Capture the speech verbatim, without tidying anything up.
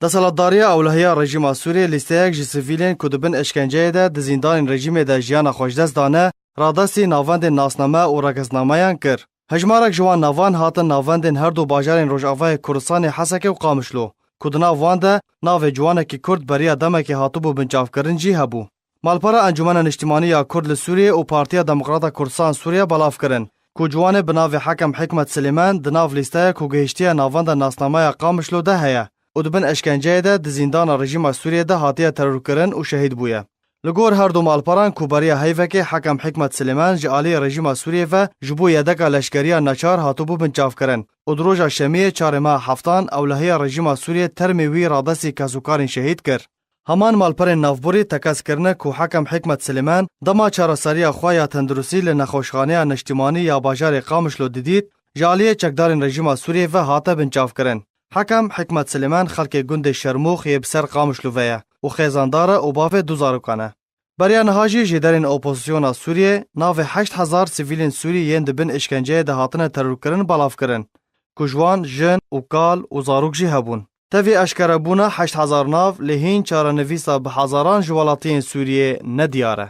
Desthilatdariya ewlehiya rejîma Sûriyê lîsteyek ji sivîlên ku di bin eşkenceyê de di zîndanên rejîmê de jiyana xwe ji dest dane, radestî navendên nasname û ragirtnameyan kir. Hejmarek ji wan navan hatin navendên her du bajarên Rojavayê Kurdistanê Hesekê û Qamişlo, ku di nav wan de navê ciwanekî Kurd beriya demekê hatibû binçavkirin jî hebû. Malpera Encûmena Niştimanî ya Kurd li Sûriyê û Partiya Demokrata Kurdistan Sûriye belav kirin, ku ciwanê bi navê Hekem Hikmet Silêman di nav lîsteya ku gihiştiye navenda nasnameya Qamişlo de heye û di bin eşkenceyê de di zîndana rejîma Sûriyê de hatiye terorkirin û şehîd bûye. Li gor her du malperan ku beriya heyvekê Hekem Hikmet Silêman ji aliyê rejîma Sûriyê ve ji bo yedeka leşkeriya neçar hatibû binçavkirin û di roja şemiyê çarê meha heftan ewlehiya rejîma Sûriyê termê wî radestî kesûkarên şehîd kir. Heman malperên navborî tekez kirine ku Hekem Hikmet Silêman dema çareseriya xwe ya tenduristî li nexweşxaneya niştimanî ya bajarê Qamişlo didît, ji aliyê çekdarên rejîma Sûriyê ve hate binçavkirin. Hekem Hikmet Silêman xelkê gundê Şermûx yê bi ser Qamişlo ve ye û xêzandar e û bavê du zarokan e. Beriya niha jî jêderên opozisyona Sûriyê navê heşt hezar sivîlên Sûrî yên di bin îşkenceyê de hatine terorkirin belav kirin, ku ji wan jin û kal û zarok jî hebûn. Tevî eşkerebûna heşt hezar nav lê hîn çarenivîsa bi hezaran ji welatiyên Sûriyê nediyar e.